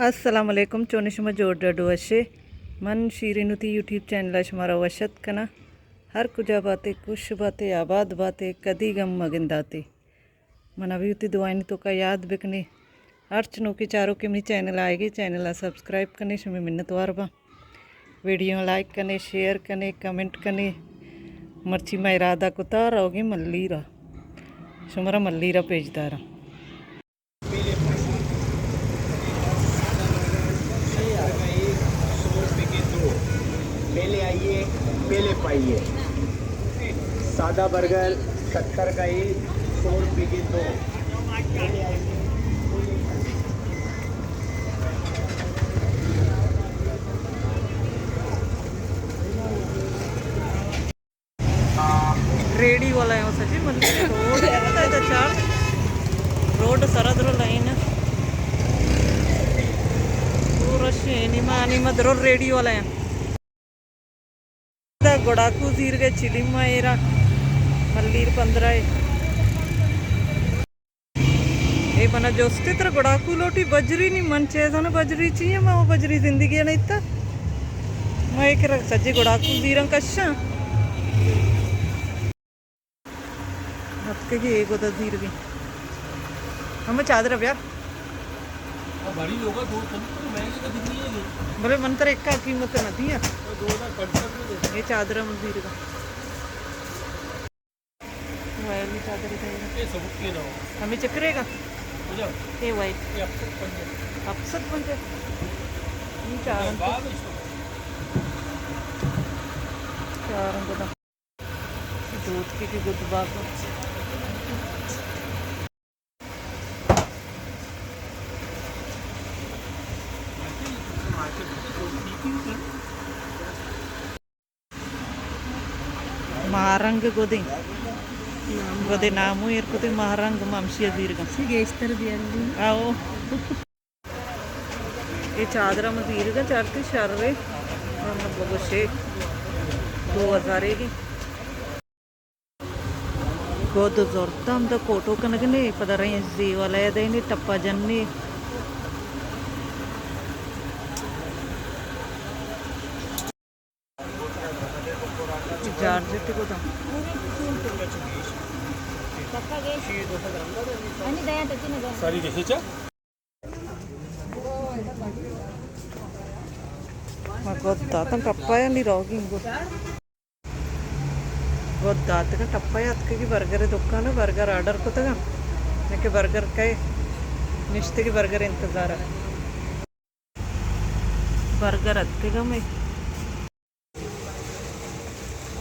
السلام علیکم، چون شما؟ جوڑ ڈڈ وشے؟ من شیرین وتی یوٹیوب چینل ءَ شمارا وش اتک کناں۔ ہر کجا باتے، خوش باتے، آباد باتے، کدی غم مگنداتے۔ منا بھی وتی دعائنی توکا یاد بکنے۔ ہرچ نوکیں چاروکے منی چینل آئیگے، چینل ءَ سبسکرائب کنے، شمے منتوار باں۔ ویڈیو لائک کنے، شیئر کنے، کمنٹ کنے۔ مرچی ما ارادہ کتا روگیں ملیرا، شمارا ملیرا پیش داراں۔ پہلے آئیے، پہلے پائیے۔ سادہ برگر ستر کا ایک، سو روپے کے دو۔ ریڑی والا ہے، سچی مندر روڈ ہے، پتہ ہے، چار روڈ سرحد رو لائن ہے۔ پورا شے نیما، نیما درو ریڑی والا ہے۔ دا گڑاکو زیرگے چلیم ایرا ملیر پندرہ ہے۔ اے منا جستے ترا گڑاکو لوٹی بجری نی، من چے زاناں بجری چی ہے، ما وہ بجری زندگی ءَ نہ اتا۔ ما ایک رگ سجے گڑاکو زیراں کشاں۔ اتکگی اے گودا زیرگی۔ ہمے چادر بیار۔ بڑی لوگا دو تم تو مہنگی تو دنی ہے نہیں۔ بلے من ترا ایک کا قیمت نہ دیا۔ دو ہزار پانچ سو روپے دے۔ اے چادر ہم زیرگا۔ وائلی چادر ہے۔ اے سبک کے نہ ہو۔ ہمے چکرے گا؟ اے وائٹ۔ اے اپسد پنجہ۔ اپسد پنجہ۔ یہ چار۔ چار انگو دا۔ دوتکی کہ گد باکو۔ ماہ رنگ گدیں۔ گدے نامو ایر کتے ماہ رنگ، ما ہمشی زیرگاں۔ گیشتر بیندی۔ آؤ۔ اے چادر ہم زیرگا چارتی شر رے۔ ہم بگوشے دو ہزار گی۔ گد زرتا ہم دا کوٹو کنگنے، پدا رئیں زیولا دینے ٹپا جننے۔ جارجٹ گداں۔ ساری دیکھے چا؟ ما گد داتاں ٹپا یا نی روگی گد۔ گد داتگاں ٹپا یا اتکگی برگر دکان، برگر آرڈر کتگاں۔ نکہ برگر کئے نشتگی برگر انتظار۔ برگر اتکگ ہمے۔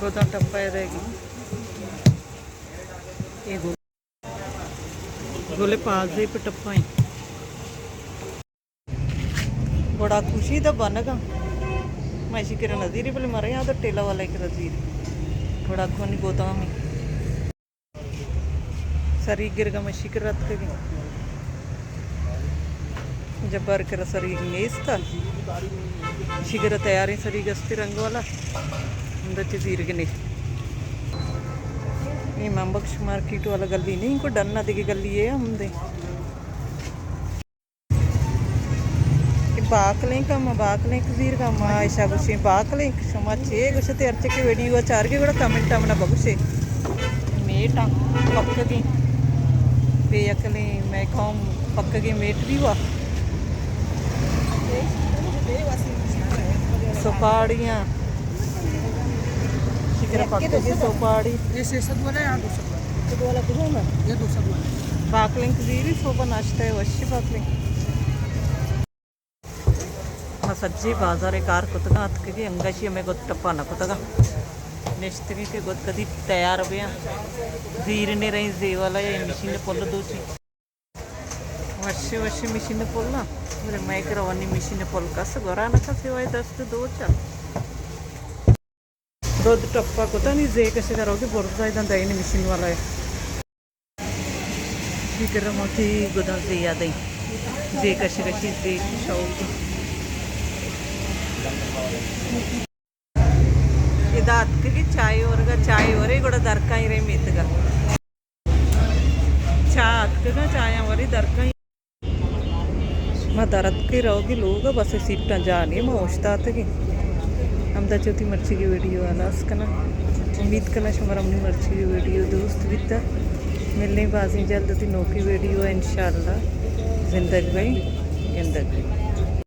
گداں ٹپا ء دئیگی۔ اے گو-، گل پازے پہ ٹپا ایں۔ گڑا خوشی دا بنگا۔ ما اشی کرا نزیری بلے مرے یاد ٹیلا والا کرا زیر۔ گڑا کونی گودامی۔ سریگ گرگا مشی کر اتکگیں۔ جبار کرا سریگ نیست۔ شگر تیاریں سریگ استی رنگ والا۔ ہمدا چہ زیرگنے۔ اے ماں بخش مارکیٹ والا گلی نہیں، کو ڈن نہ دگہ گلی ہے ہمدے۔ اے باکلینک، ما باکلینک زیرگا، ما ایشا گوشیں باکلینک، شما چے گوشتے؟ ہرچے کہ ویڈیو ء چارگے گڑا کمنٹ ء منا بگوشے۔ میٹ آں پکگیں، بے عقلیں مئے قوم پکگیں میٹ بھی وا۔ سپاڑیاں، شکر پکگیں سپاڑی۔ یہ چھ سو والا ہے، ہاں، دو سو والا۔ دو سو والا کجام ہے؟ یہ دو سو والا۔ باکلینک زیری صبح ناشتہ ہے، وشی باکلینک۔ ما سجی بازار کار کتگاں، اتکگی انگشی ہمیں گد ٹپا نہ کتگاں۔ نشتگی کہ گد کدی تیار بیاں۔ زیر نے رہی زیوالا یا مشین پل دوچی۔ وشی وشی مشین پل نا۔ میرے مائک روانی مشین پل کس گورا نہ کس سوائے دست دوچا۔ گد ٹپا کتا نی زے کشگا روگی برزا ایداں دئینی مشین والا ہے۔ فکر ما کی گداں زے یادیں۔ زے کشگا چی زے شوقی۔ ادا اتکگی چائے ورگا، چائے ورے گڑا درکائیں رے میتگا۔ چا اتکگا چایاں ورے درکائیں۔ ما در اتکیں روگی لوگ ءَ، بس سیٹاں جا نی، ما اوشتاتگیں۔ ہمدا چہ وتی مرچیگی ویڈیو ہلاس کناں۔ امید کناں شمارا منی مرچیگی ویڈیو دوست بیتہ۔ ملیں بازیں جلد وتی نوکیں ویڈیو ءَ انشاءاللہ۔ زندگ بئے، گندگ بئے۔